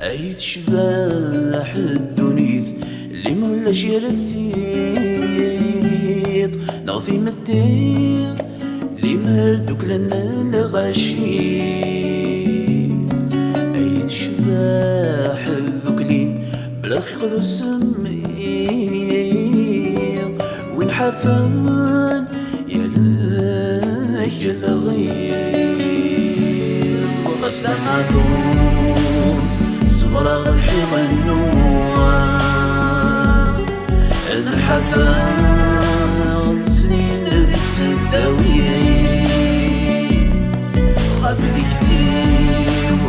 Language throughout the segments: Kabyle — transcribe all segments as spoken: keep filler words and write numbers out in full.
Ay tecbeḥ ddunit, limer ulac yir tiṭ neɣ timetti, limer duklen lɣaci. Ay tecbeḥ dukli, bla lxiq d usemmiḍ, win ḥafen yal lɣiḍ. Ɣas d amaɛṭur, ṣebreɣ lḥiɣ nnuɣ, nḥafa snin di tseddawit, ɣef tikti-w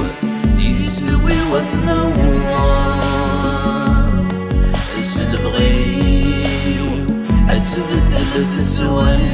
yeswi wat naweḍ, s lebɣi-w ad tbeddel teswiɛt.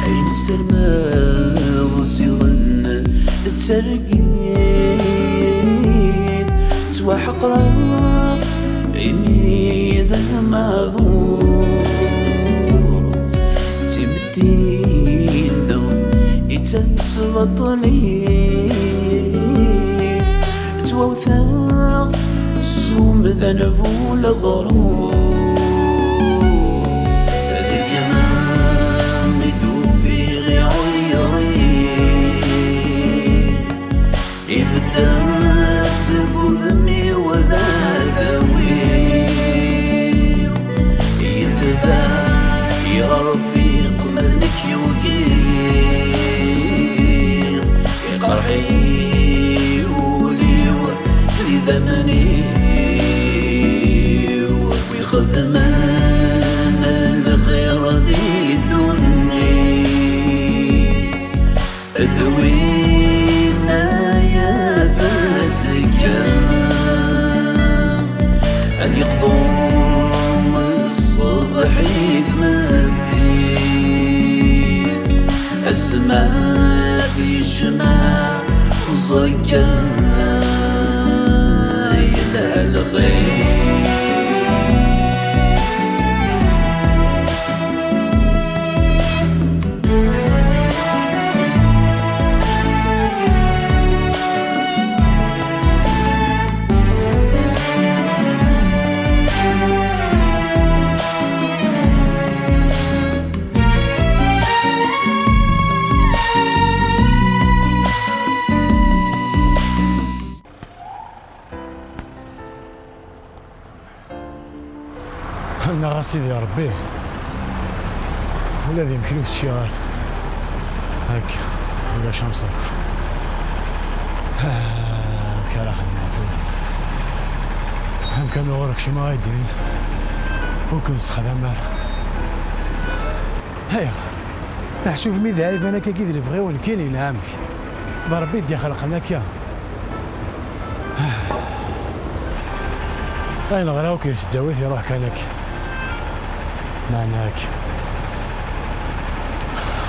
Ayen ssarmeɣ ẓiɣen d targit, ttwaḥeqreɣ imi d amaɛḍur. D timetti-nneɣ i d tamesbaṭlit, ttwawteɣ s umdan bu leɣrur. Deg-m i d-ufiɣ iɛeyren, ibedden deg udem-iw d adawi. Yetbeɛ i rfiq ma d nekk yugi, iqerḥ-iyi wul-iw d idammen-iw. Wi xedmen lxir di ddunit, d win ay azekka ad yeqḍu ṣṣbeḥ i tmeddit, asma tijmeɛ uẓekka yelha lxir. Nniɣ-as Sidi Ṛebbi, ula d imekli ur t-ččiɣ ara. Akka, ulac amṣaf. Amek ara xedmeɣ tura? Amkan uɣur kecmeɣ ay d-inin ur ken-sexdam ara. Ayɣer? Meḥsub mi d ɛiban akkagi d lebɣi-w nekkini, neɣ amek? D Ṛebbi i d-ixelqen akka. Ayen ɣriɣ akk di tesdawit iruḥ kan akka. Meɛna akka.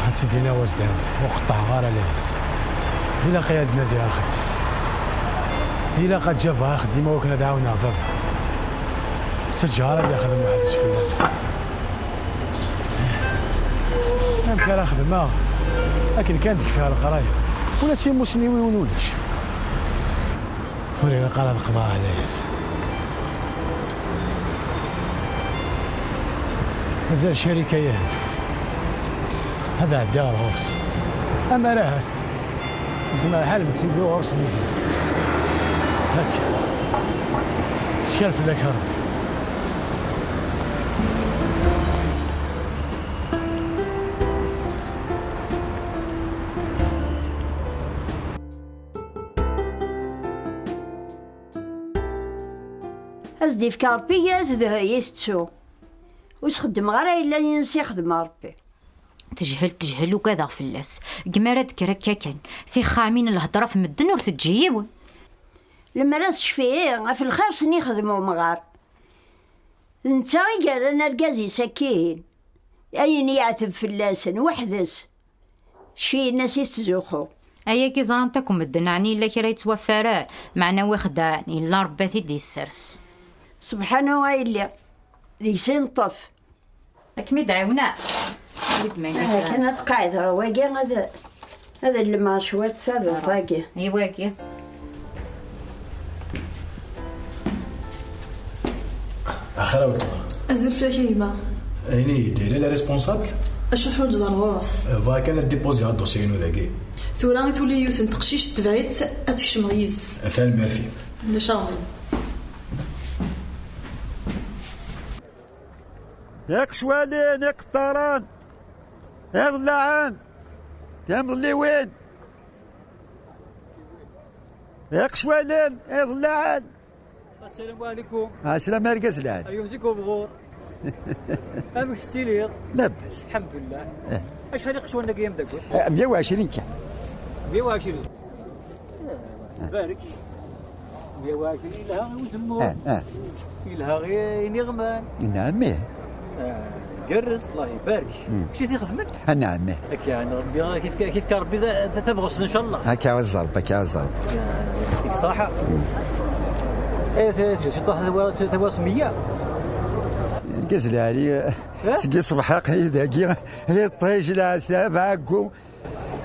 Ad tt-id-iniɣ was d-ɛawed, ur qeṭṭɛeɣ ara layas. Ilaq-iyi ad nadiɣ axeddim. Ilaq ad ǧabeɣ axeddim i wakken ad ɛawneɣ baba. Ur ttaǧǧaɣ ara ad ixdem weḥd-s fell-am. Amek ara xedmeɣ? Akken kan d-kfiɣ leqraya. Ula d timussniwin ulac. Ur ilaq ara ad qḍeɣ ɛlayas. Mazal ccerika-ya. Ad ɛeddiɣ ɣer ɣur-s. Amar ahat. Yezmer lḥal mektub ɣur-s nnig-i. Ttkal fell-ak a Ṛebbi. Ad s-d-ifk Ṛebbi yir zedhu i tettu. Ur s-xeddmeɣ ara ayen yellan yinsi ixdem Ṛebbi. Tejhel, tejhel, ugadeɣ fell-as. Gma ara d-kker akka kan. Tixxamin, lhedra ɣef medden ur teǧǧi yiwen. Lemmer ad tecfi, ɣef lxir s-nni ixdem umɣar. D netta i yerran argaz-is akkihin. Ayen yeɛteb fell-asen, weḥd-s. Cci-ines i tettzuxxu. Ayagi ẓran-t akk medden, ɛni yella kra yettwaffaren? Meɛna wi xedɛen, yella Ṛebbi ad t-id-yessers. Sebḥanu a yelli, deg-s i neṭṭef. Ad kem-id-ɛiwneɣ. Wi d-ma yella kra. Kan ad qeɛdeɣ wagi, ad, ad llemmeɣ cwiṭ taduṭ-agi. I wagi. Axir a weltma. Azul fell-ak a gma. Ini-yi-d, yella la responsable? Acu teḥwaǧeḍ ar ɣur-s? Bɣiɣ kan ad dipuziɣ adusyi-inu dagi. Tura i tuli yiwet n teqcict, tbeɛ-itt ad tkecmeḍ yid-s. Tanemmirt-im. Ulac aɣbel. Iqecwalen, iqeṭṭaren, iḍellaɛen, timḍelliwin. Iqecwalen, iḍellaɛen. Assalamu alaikum. Ɛeslama argaz lɛali. Ayyuz-ik ubɣur. Amek tettiliḍ? Labas. Lḥemdullah. Eh. Acḥal iqecwalen-agi a ameddakel? Eh, meyya u ɛecrin kan. Meyya u ɛecrin. Barek. Meyya u ɛecrin yelha i uzemmur. Ah, ah. Yelha i iniɣman. Nɛam, ih. Ah, gerrez, Allah ibarek. Mm. Kečč i t-ixedmen? Ah, nɛam, ih. Akka, Rebbi, kif, kif ka Rebbi ta-, ta-, tabɣest, ncallah. Akka ɛawez Rebbi, akka ɛawez Rebbi. Yɛṭik ṣṣaḥa. Mm. Eh, ta-, ta-, ta-, tawa-, tawasemiyya. Argaz lɛali, eh? Seg ṣṣbeḥ aql-i dagi, iṭij, leɛtab, ɛeggu.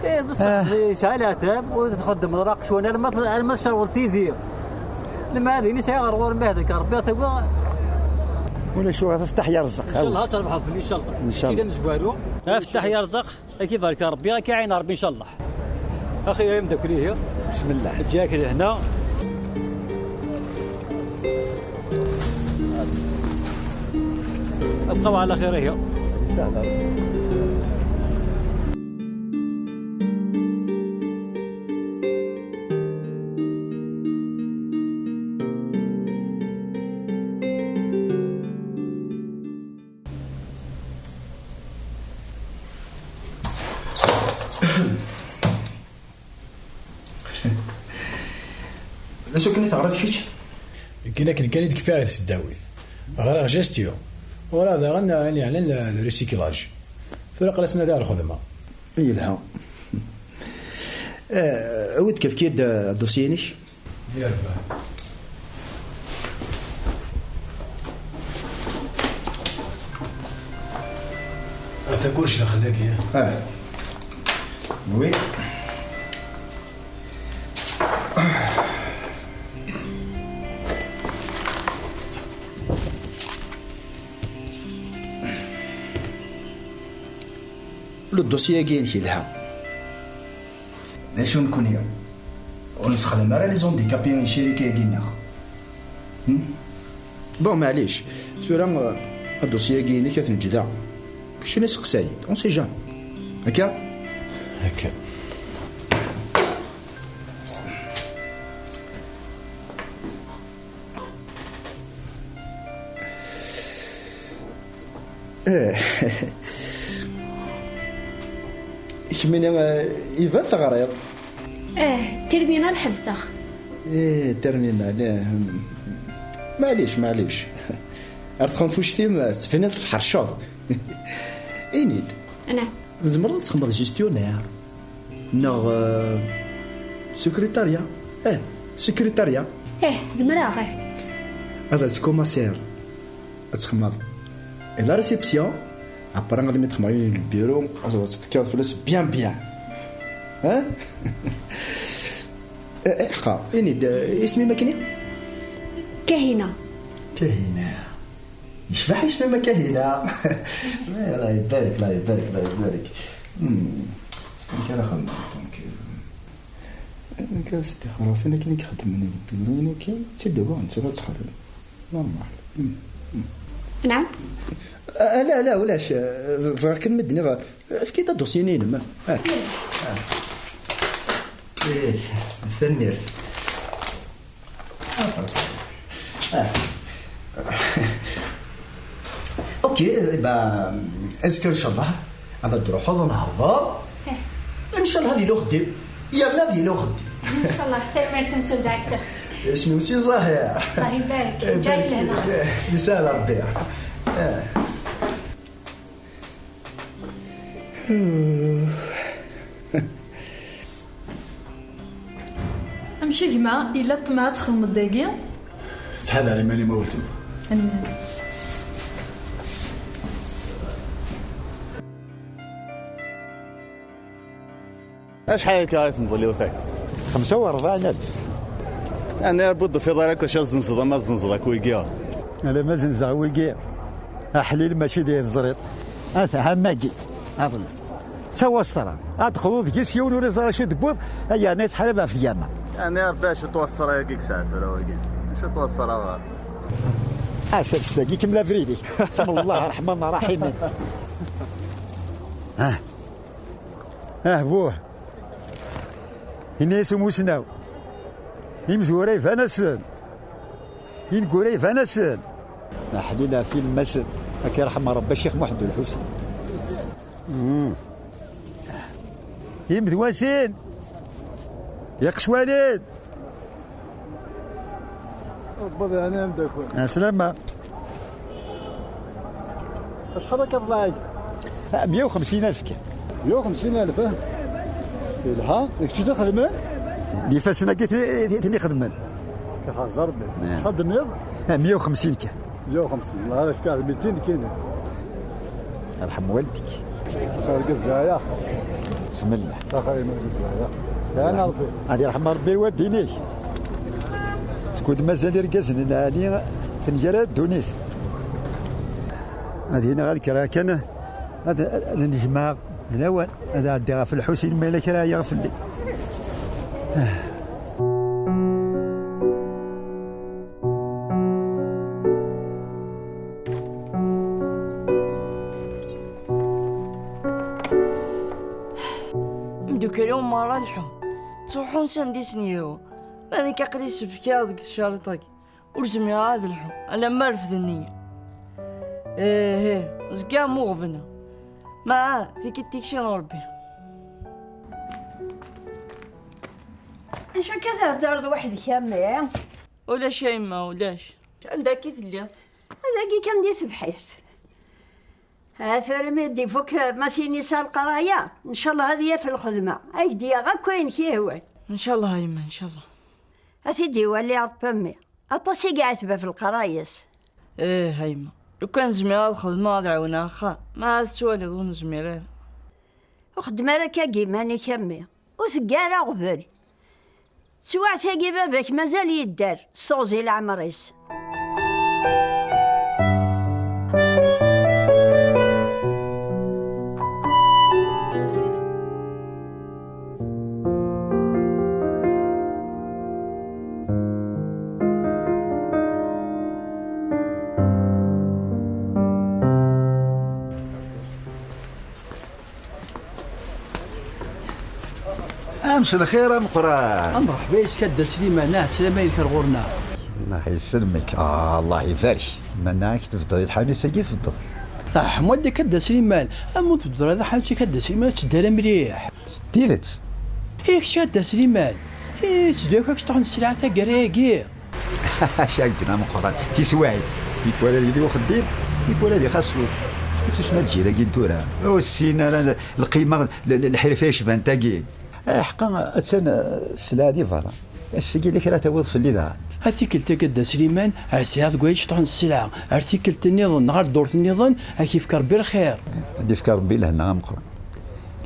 Eh, bṣaḥ, yesɛa leɛtab, ur txeddmeḍ ara aqecwan, arma, arma tcerweḍ tidi. Lmeɛna din i sɛiɣ ɣer ɣur-m, ahda-k Rebbi ad tawiɣ. Ulac uɣaf, aftaḥ yerẓeq. Ncallah ad trebḥeḍ fell-i, ncallah. Ncallah. Kid amezwaru. Aftaḥ yerẓeq, ad k-ibarek Rebbi, ad k-iɛin Rebbi, ncallah. Axi ay ameddakel ihi. Bismillah. Eǧǧ-ak lehna. أبقوا على خير هي. إن شاء الله. D acu akken i teɣriḍ kečč? Akken akken kan i d-kfiɣ i tesdawit. Ɣriɣ gestion. Ɣriɣ daɣen ayen yeɛnan le, le recyclage. Tura aql-asen ad ar lxedma. Yelha. Eh, awi-d kafki-d, eh, adusyi-inek. Yerbeḥ. Ata kullec daxel dagi. Ah. Oui. Le dossier-agi-inek yelha. D acu nekkni? Ur nessexdam ara les handicapés n ccirika-agi-nneɣ. Hmm? Bon, maɛlic. Tura, eh, adusyi-agi-inek ad t-neǧǧ da. Keččini seqsay-d. On sait jamais. Akka? Akka. Eh. Kemmini, eh, iban teɣriḍ. Eh, terminal ḥebseɣ. Eh, terminal, eh, hmm. Maɛlic, maɛlic. Ar txenfuct-im, eh, tettbiniḍ tḥerceḍ. Ini-d. Anɛam. Tzemreḍ ad txedmeḍ gestionnaire neɣ, eh, secrétariat? Eh, secrétariat. Eh, zemreɣ, eh. Ad tkumaṣiḍ ad txedmeḍ la réception, après ad mi txedmeḍ yiwen n lbiru, ad tettekkiḍ fell-as bien, bien. Eh? Eh, eh, ḥqa, ini-d, eh, isem-im akkenni? Kahina. Kahina. Yecbeḥ isem-im a Kahina. Eh, Allah ibarek, Allah ibarek, Allah ibarek. Hmm. Amek ara xedmeɣ, donc, euh, Nekk ad s-ṭṭixreɣ tin akken i ixeddmen deg yiwen akken, d tidwa netta ad texdem. Normal. Mm. Mm. Naɛam? Ah, la, la, ulac. Ah, bɣiɣ kan ma d-nniɣ, ah, efk-iyi-d adusyi-nni-inem. Ah. Ah. Eh, tanemmirt. Ah. Ok, eh ben, azekka ncallah ad d-truḥeḍ ad nehḍer. Eh. Ncallah ad yili uxeddim. Yerna ad yili uxeddim. Ncallah, tanemmirt tamsulta akter. Isem-iw Si Ẓahir. Allah ibarek. Eh, ǧǧa-yi lehna. Eh, yesɛa Rebbi. Eh. Amek a gma, yella ṭṭmeɛ ad txedmeḍ dagi? Ttḥadar iman-im a weltma. Tanemmirt. Acḥal akka i temḍel yiwet-agi? Xemsa u rebɛin alef. Ɛni a bu ddfiḍ ara akk acu ad tzenzeḍ ama tzenzeḍ akk wigi? Ala ma zenzeɣ wigi, aḥlil mačči d teẓriḍ. Ata am-agi, aḍel. D tawastra. Ad d-xḍu deg-s yiwen ur iẓri acu d-tewwiḍ, ay yerna yettḥarab ɣef tgama. Ɛni a Rebbi acu n twaṣṣra-agi i yesɛa tura wagi? Acu n twaṣṣra ɣer? Asers dagi kemmel abrid-ik. Smu Allah Ṛṛeḥman Ṛṛaḥimin. Ah. Ah, buh. Ini-as umusnaw. Imezwura iban-asen. Ineggura iban-asen. Aḥlil ɣef yilmasen. Ad k-irḥem Ṛebbi a Ccix Muḥend Ulḥusin. Mm. Imedwasin. Iqecwalen. Rebbi yeɛni ameddakel. Ɛeslama. Acḥal akka ḍlay? Ah, meyya u xemsin alef kan. Meyya u xemsin alef, ah? Yelha. D kečč i t-ixedmen? D ifassen-agi ten-, ten-, ten-ixedmen. Ka xerza Rebbi. Ah. Acḥal d-tenniḍ? Ah, meyya u xemsin kan. Meyya u xemsin. Allah yefk-aɣ mitin kini. Yerḥem waldik. Argaz d aya. Bismillah. Axir ma argaz d aya. Lɛana Rebbi. Ad yerḥem Rebbi lwaldin-ik. Skud mazal irgazen n lɛali tengara ddunit. Ad iniɣ ad kreɣ kan ad, ad nejmeɛ lawan, ad ɛeddiɣ ɣef Lḥusin ma yella kra ɛyiɣ fell-i. Imdukal-iw merra lḥun, ttruḥun s anda i sen-yehwa. Ma nekk aql-i sbekkaɣ deg tcariṭ-agi, ur zmireɣ ad lḥuɣ alamma refden-iyi. Ih, ih, zgiɣ muɣbneɣ. Ma tikkelt tikci n Rebbi. Acu akka theddreḍ weḥd-k a mmi? Ulac a yemma, ulac. Anda akka i telliḍ? Dagi kan di tebḥirt. Ha tura mi d-ifuk Masinisa leqraya, ncallah ad yaf lxedma, ad k-d-yaɣ akk ayen k-yehwan. Ncallah a yemma, ncallah. Ad t-id-iwali Ṛebbi a mmi. Aṭas i iɛetb ɣef leqraya-s. Ih a yemma, lukan zmireɣ ad xedmeɣ ad ɛawneɣ axxam, ma ad tettwaliḍ ur nezmir ara. Ur xeddem ara akka deg yiman-ik a mmi. Ur tegga ara aɣbel. Teswiɛt-agi baba-k mazal yedder s teɣzi n leɛmer-is. Mselxir a Meqqran. A mreḥba yes-k a Dda Sliman, ah, sslam-inek ar ɣur-neɣ. Allah yesselmek. Ah, Allah ibarek. Mennaɣ-ak tbeddeḍ i tḥanut-agi tbeddeḍ. Ah, ḥmu a Dda Sliman, am ur tbeddeḍ ara taḥanut-ik a Dda Sliman, ur tteddu ara mliḥ. S tidet. I kečč a Dda Sliman, i tteddu akk ad k-ṭṭuḥen sselɛa taggara-agi? Acu ak-d-nna Meqqran, tiswiɛin, tikwal ad yili uxeddim, tikwal ad ixas ul. I tusma lǧil-agi n tura, ur ssin ara lqima n l-, l-, lḥirfa yecban tagi. Aḥeqqa, attan, eh, sselɛa di berra. Ass-agi yella kra tawiḍ fell-i daɣen. A tikkelt-agi a Dda Sliman, ar sɛiɣ deg waya yecṭuḥen sselɛa. Ar tikkelt nniḍen, neɣ ar ddurt nniḍen, ad k-yefk Rebbi lxir. Ad d-yefk Rebbi lehna a Meqqran.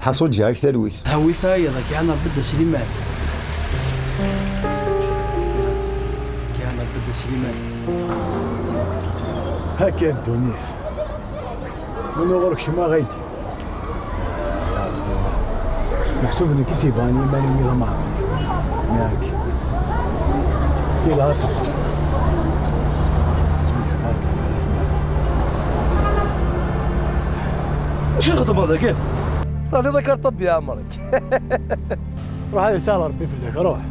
Lḥaṣul, ǧǧiɣ-ak talwit. Hawi tayeḍ, ad k-iɛan Rebbi a Dda Sliman. Ad k-iɛan Rebbi a Dda Sliman. Akka ddunit. Win ɣur-k cma ɣayti. Meḥsub nekk i tt-yebɣan i yiman-im i ḍemɛeɣ. Acu txeddmeḍ dagi? Terniḍ akarṭa n Ɛemṛek. Ruḥ ad yesɛel Ṛebbi fell-ak, ruḥ.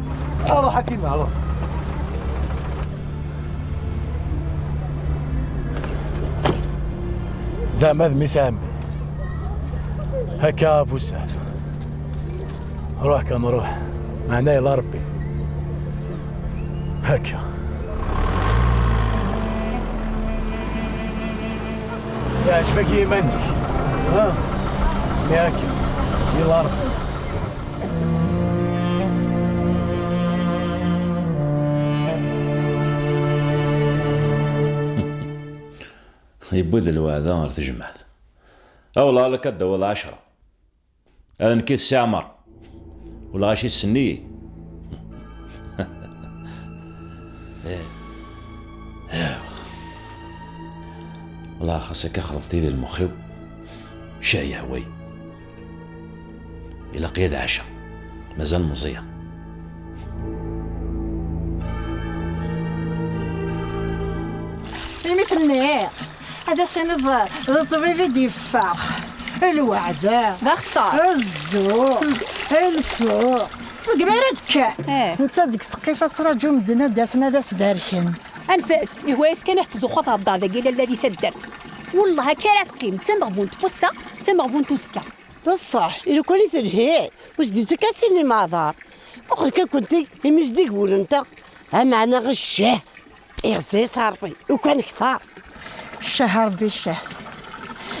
Ruḥ akkin, ruḥ. Zeɛma d mmi-s n ɛemmi. Akka a Busaɛd. Ruḥ kan ruḥ. Meɛna yella Ṛebbi. Akka. Yeɛjeb-ak yiman-ik? Ha? Mi akka, yella Ṛebbi. Yewwi-d lweɛda ɣer tejmaɛt. Awla alak ad d-tawiḍ ɛecṛa. Ad nekk i Si Ɛmer. Ulaɣ aci senni. Wala xas akka xelḍeḍ-iyi di lmux-iw. Cayah way. Ilaq-iyi ad ɛaceɣ. Mazal meẓẓiyeɣ. Imi tenniḍ ad as-tiniḍ d ṭṭbib i d-yeffeɣ. Lweɛda. D axeṣṣar. Azzu. Lfuq. Segmi ara d-kkan. Eh. Netta deg seqqif ad ttṛaǧu medden ad d-asen ad as-barken. Anef-as, ihwa-yas kan ad tettzuxxu thedder dagi lalla di taddart. Wellah akka ara teqqim, d tameɣbunt n wass-a, d tameɣbunt uzekka. D ṣṣeḥ, i lukan i telhi, ur s-d-ittak ara sin imaḍar. Muqel kan kunti, imi s-d-igwul-nteɣ, ameɛna ccah, iɣzi-s Ṛebbi, lukan kter. Ccah a Ṛebbi, ccah.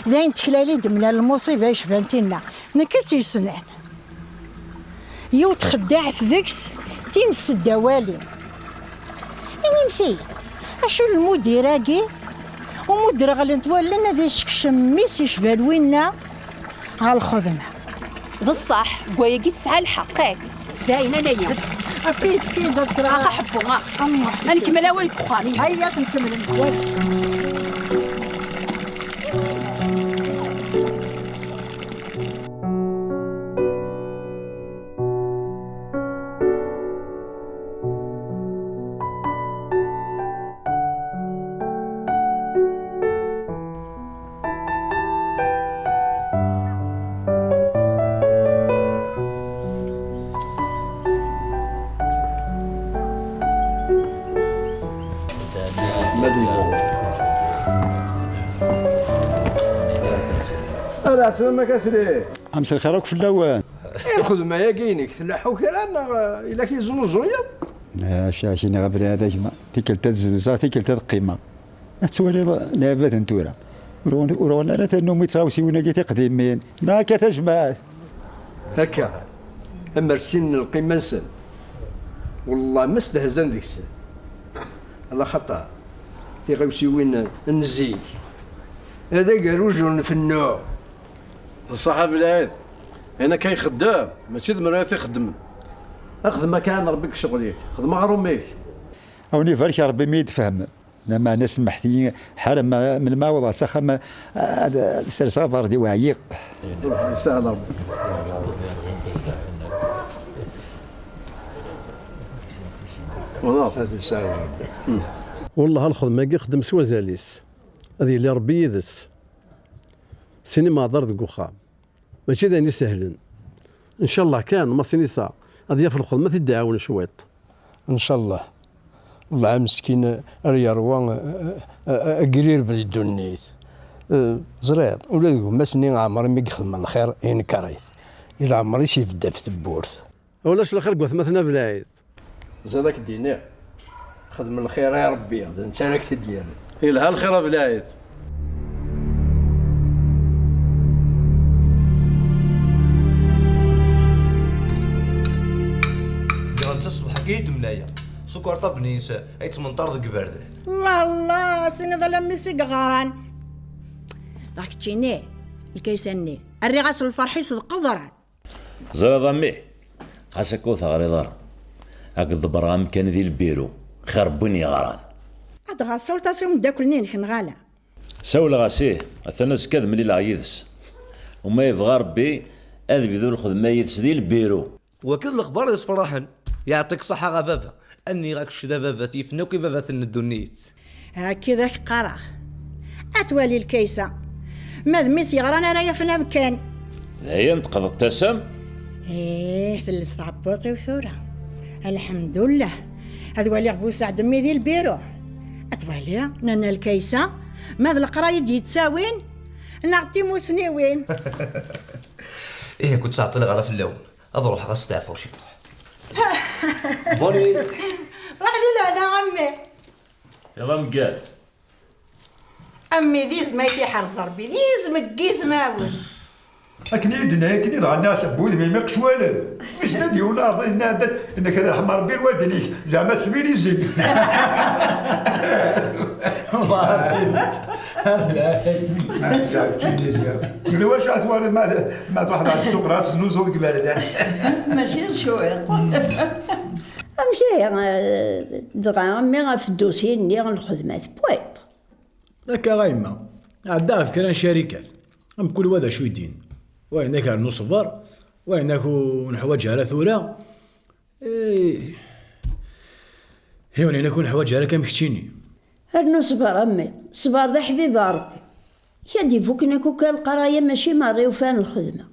D ayen teklal i d-mlal lmuṣiba yecban tinna, nekk i tt-yessnen. Yiwet txeddaɛt deg-s, tin s-d awali. Inimt-iyi-d, acu n lmudir-agi? Umudir ɣlint wallen ad isekcem mmi-s yecba winna ɣer lxedma. D ṣṣeḥ, deg wayagi tesɛa lḥeqq, ak. D ayen ana yiwet. Efk-iyi-d, efk-iyi-d, a Ax, aḥebbu, ax. Ad nkemmel awal deg uxxam. Hayya, ad nkemmel. Ala, selamek a sidi. Amsel xir akk fell-awen. Lxedma-agi-inek tleḥḥu kra neɣ ila k-iznuzuyeḍ? Acu ak-iniɣ a bnadem, tikkelt ad zzenzeɣ, tikkelt ad qqimeɣ. Ad twaliḍ lɛibad n tura. Ur ɣ-, ur ɣ-, ara tannum i tɣawsiwin-agi tiqdimin. Neɣ akka tajmaɛt. Akka. Amer ssinen lqima-nsen. Wellah ma stehzan deg-sen. Ala xaṭer tiɣawsiwin n zik. Ad agerruj ur nfennu. D ṣṣeḥ a Belɛid. Ayen akka ixeddem, mačči d mra i t-ixeddmen. Xdem akka a Ṛebbi deg ccɣel-ik. Xdem aɣrum-ik. A wen-ibarek Ṛebbi mi yi-d-tfehmem. Lameɛna semmḥet-iyi, ḥareɣ ma, melmi awḍeɣ s axxam, ad, ad serseɣ abeṛdi-w, ɛyiɣ. Yestahel Ṛebbi. Wellah. Wellah, lxedma-agi xdem s wazal-is. Ad yili Ṛebbi yid-s. Sin imeɛḍar deg uxxam. Mačči d ayen isehlen. Ncallah kan, ma sinisa, ad yaf lxedma ad t-id-iɛawen cwiṭ. Ncallah. Wellah meskin ara yerwa, eh, eh, eh, agrireb di ddunit. Eh, ẓriḍ, ula d gma-s-nni Ɛmer imi ixdem lxir, yenker-it. I leɛmer-is ibedd ɣef tewwurt. Ulac lxir deg watmaten a Belɛid. Zad ad k-d-iniɣ, xdem lxir i Ṛebbi, d netta ara k-t-id-yerren. Yelha lxir a Belɛid. Diɣen d ṣṣbeḥ-agi i d-temlaya, s ukerṭa bnin-s ay ttmenṭar deg iberdan. Allah, Allah, a s-tiniḍ alammi s i yeɣran. Dɣa keččini, lkaysa-nni, rriɣ-as lferḥ-is d qeḍran. Ẓriḍ a mmi, xas akka ur teɣriḍ ara, ad k-ḍebbreɣ amkan di lbiru, xir n win yeɣran. Ad dɣa sawleɣ-as i umeddakel-nni-inek neɣ ala? Sawleɣ-as ih, atan azekka ad mlileɣ yid-s. U ma yebɣa Rebbi, ad bdu lxedma yid-s di lbiru. Wagi d lexbar yessefraḥen. Yeɛṭik ṣṣeḥḥa a baba. Nniɣ-ak kečč d ababat yifen akk ibabaten n ddunit. Akka i d ak-qqareɣ. Ad twali Lkaysa. Ma d mmi-s yeɣran ara yafen amkan. Dayen teqḍeḍ tasa-m? Ih, telles tɛebbuḍt-iw tura. Lḥemdullah. Ad waliɣ Busaɛd mmi di lbiru. Ad twali, nanna Lkaysa, ma d leqraya i d-yettawin, neɣ d timusniwin. Ih, ur ttɛeṭṭileɣ ara fell-awen. Ad ruḥeɣ ad steɛfuɣ ciṭuḥ. Bonne nuit. Ruḥ di lehna a mmi. Iḍ ameggaz. A mmi, d izem ay t-iḥrez Rebbi, d izem n yizmawen. Akken i yi-d-tenna akken i dɣa nniɣ-as, "A wudem-im iqecwalen." Wissen ad d-yiwen aɛerḍi yenna-d, yenna-k ad irḥem Rebbi lwaldin-ik, zeɛma teswilizig. Wallah, d tidet. D wacu ad twaliḍ ma, ma tṛuḥeḍ ɣer ssuq, dɣa teznuzuḍ deg iberdan? Mačči d cwiṭ. Amek ihi, eh, dɣa, mi ɣef ddusyi-nni n lxedma tewwiḍ? Akka a yemma, ɛeddaɣ ɣef kra n ccarikat, am kul wa d acu i din. Wa yenna-k rnu ṣber, wa yenna-k ur neḥwaǧ ara tura. Eh, yiwen yenna-k ur neḥwaǧ ara akka am keččini. Rnu ṣber a mmi, ṣber d aḥbib a Rebbi. Kra d-ifuken akk akka leqraya mačči merra i ufan lxedma.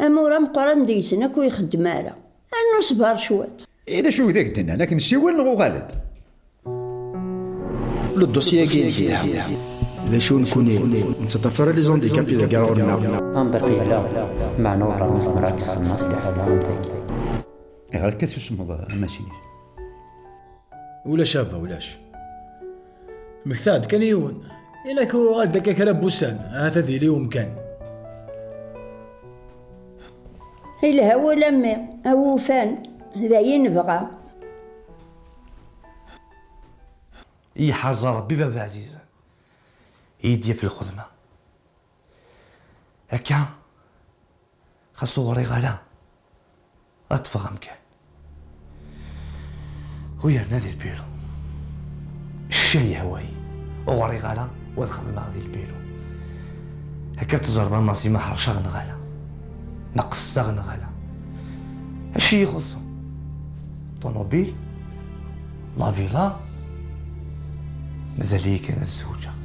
Amur ameqqran deg-sen akk ur ixeddem ara. Rnu ṣber cwiṭ. I d acu i d ak-d-nnan? Ad k-nessiwel neɣ uɣal-d? Le dossier-agi-inek yelha. D acu nekkni ur nettaṭṭaf ara les handicapés deg ɣur-nneɣ. Anḍiq yella, meɛna ur nezmer ad nexdem aṣliḥ-a daɣen tagi. Ayɣer akka tessusmeḍ a Masinit? Ulac a baba, ulac. Mmektaɣ-d kan yiwen. Ilak uɣal-d akka kra n wussan, ahat ad yili umkan. Ilha wul a mmi, awufan, d ayen nebɣa. Iḥrez Rebbi baba ɛzizen, i yi-d-yaf lxedma. Akka, xas ur ɣriɣ ara, ad ṭṭfeɣ amkan. U yerna di lbiru. Cca yehwa-yi. Ur ɣriɣ ara, u ad xedmeɣ di lbiru. Akka teẓreḍ a Massi ma ḥerceɣ neɣ ala, ma qefzeɣ neɣ ala. Acu i yi-ixuṣṣen? Ṭunubil? La villa? Mazal-iyi kan ad zewǧeɣ.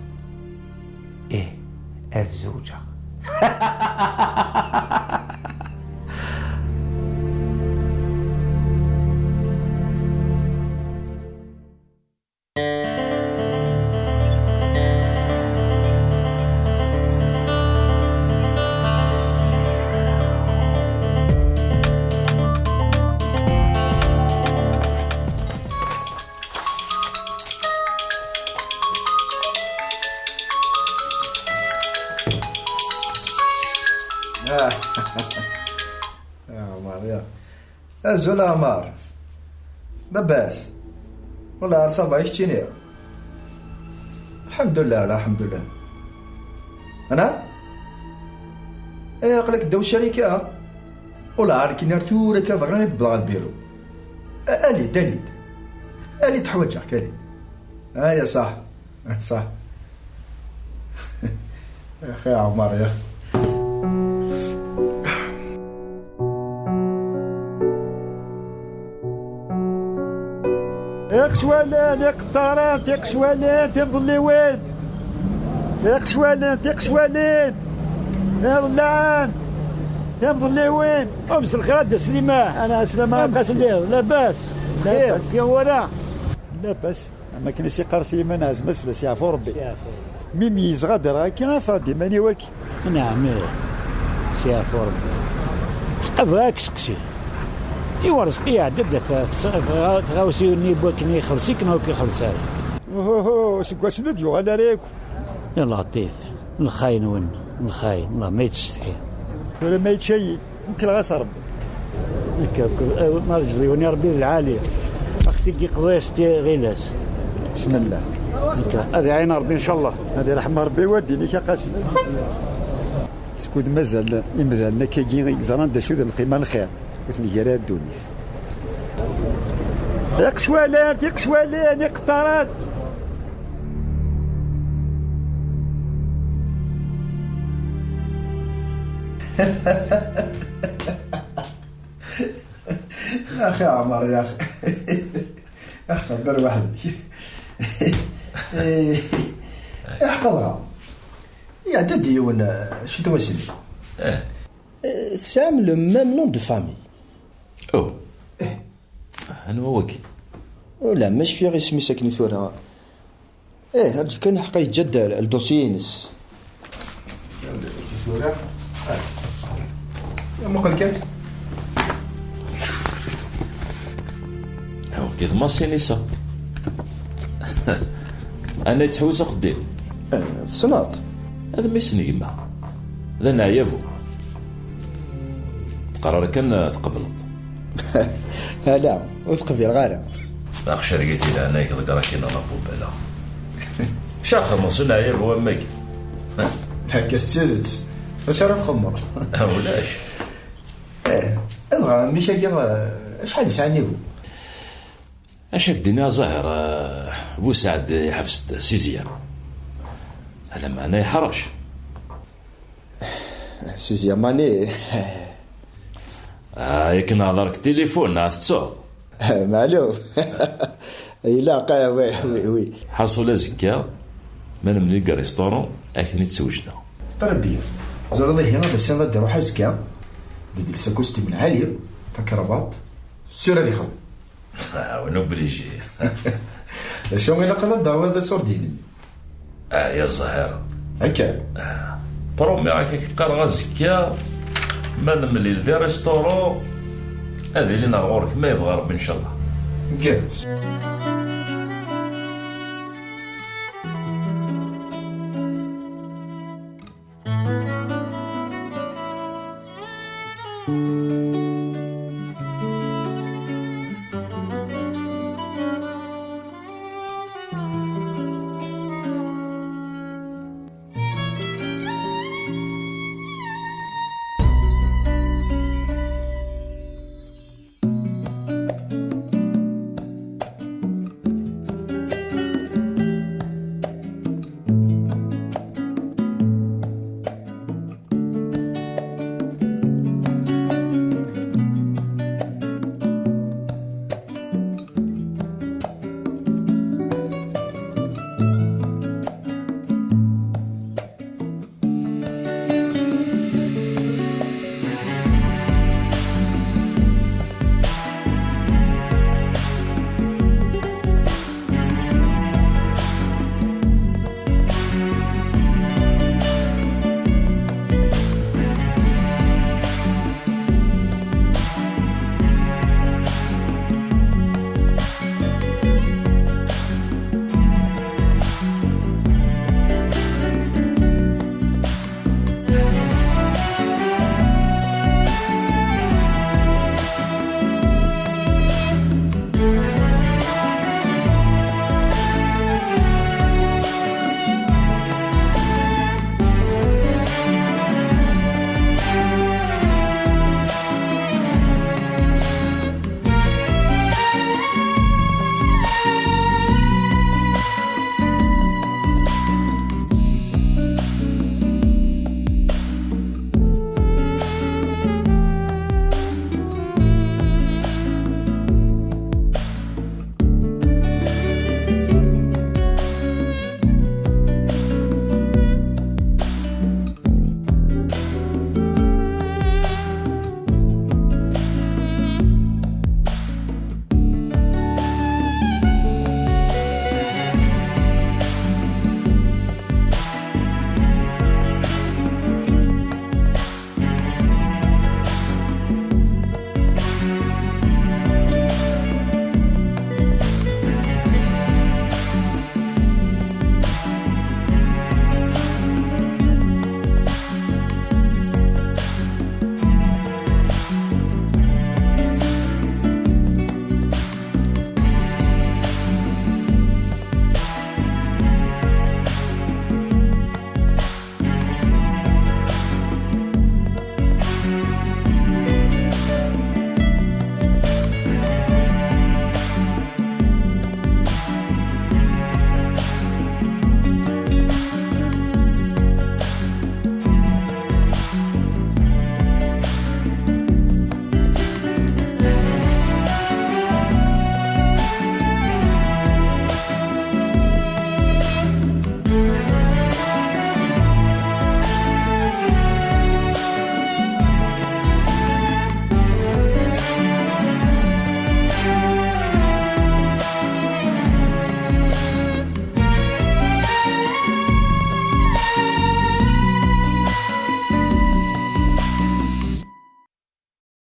Ih, ad zewǧeɣ. Ah. Ah, Ɛmar, ya. Azul a Ɛmar. Labas? Wala ça va, i keččini? Lḥemdullah, la, lḥemdullah. Ana? Eh, aql-ak ddaw ccarika? Wala ar nekkini ar tura akka bɣiɣ ad wwḍeɣ ɣer lbiru. A-, ali-d, ali-d. Ali-d, ḥwaǧeɣ-k, ali-d. Aya ṣaḥ. Ṣaḥ. Yaxi Ɛmar, ya. Iqecwalen, iqeṭṭaren, tiqecwalin, timḍelliwin. Iqecwalen, tiqecwalin, iḍellaɛen, timḍelliwin. Mselxir a Dda Sliman. Ana Sliman. Amek telliḍ? Labas? Labas. Xir, kra n wara? Labas. Am akken i s-iqqar Sliman, ɛezmet fell-as, yeɛfu Rebbi. Yeɛfu. Mi meyyzeɣ ad d-rreɣ akka, afeɣ-d iman-iw akka. Nɛam, ih. S yeɛfu Rebbi. Ḥqa bɣiɣ ad k-seqsiɣ. I Urezqi iɛedda-d ɣef tɣawsiwin-nni n wakken ixelleṣ-ik neɣ ur k-ixelleṣ ara? Uhuhu, seg wass-nni ur d-yuɣal ara akk. Ya Laṭif, lxayen-nwen, lxayen, Allah ma yettsetḥi. Tura ma yečča-yi. Mkleɣ-as Rebbi. Nekk, eh, ma rǧiɣ-wen i Rebbi d lɛali, ad ɣ-t-id-yeqḍu s tiɣilas. Bismillah. Nekk, ad iɛin Rebbi, ncallah. Ad iṛḥem Rebbi wadin-ik a Qasi. Skud mazal imdanen akkagi i yeẓran d acu d lqima n lxir, ur ten-igi ara ddunit. Iqecwalen, tiqecwalin, iqeṭṭaren. Axi Ɛmer, ya axi. Axi, ber weḥd-k. Eh, iḥeqqa dɣa. Iɛedda-d yiwen, eh, cwiṭ wasmi. Eh. Eh, tesɛam le même nom de famille. Oh. Eh. Anwa wagi? Ula ma cfiɣ isem-is akken i tura. Eh, rǧu kan, ḥqa yeǧǧa-d l-, ldossier-ines. Tura. Ah. Muqel kan. Awki d Masinisa. Ana yettḥewwis axeddim. Eh, tessneḍ? Ad mmi-s n gma. D aneɛyabu. Teqrar kan, eh, tqebleḍ. Ala, ur t-qbileɣ ara. Aqcir-agi di leɛnaya-k ḍegger akin a la poubelle. Caxeḍ s uneɛyab wammagi. Akka s tidet. Acu ara txedmeḍ? Ulac. Eh, dɣa mmi-k-agi, eh, acḥal yesɛa niveau? Acu ak-d-iniɣ Zahir, eh, Busaɛd iḥbes-d si Zya. Lameɛna yeḥṛec. Si Zya mani. Ah, yak nehḍer deg tilifun, neɣ tettuḍ? Maɛlum. Ilaq, ah, oui, oui, oui. Ḥaṣul azekka, ma nemlil deg restaurant, akken i tt-wejdeɣ. Rebbi, ẓriḍ ihi ad as-iniḍ ad d-iruḥ azekka, beddel sakustim lɛali, takrabaṭ, sûr ad ixdem. Ah, win obligé. D acu ilaq ad d-tawiḍ d asurdi-nni? Ah, ya Zzahir. Akka. Ah, promis ak-qqareɣ azekka, ma nemlil di restaurant, ad ilin ar ɣur-k ma yebɣa Rebbi, ncallah. Gerrez.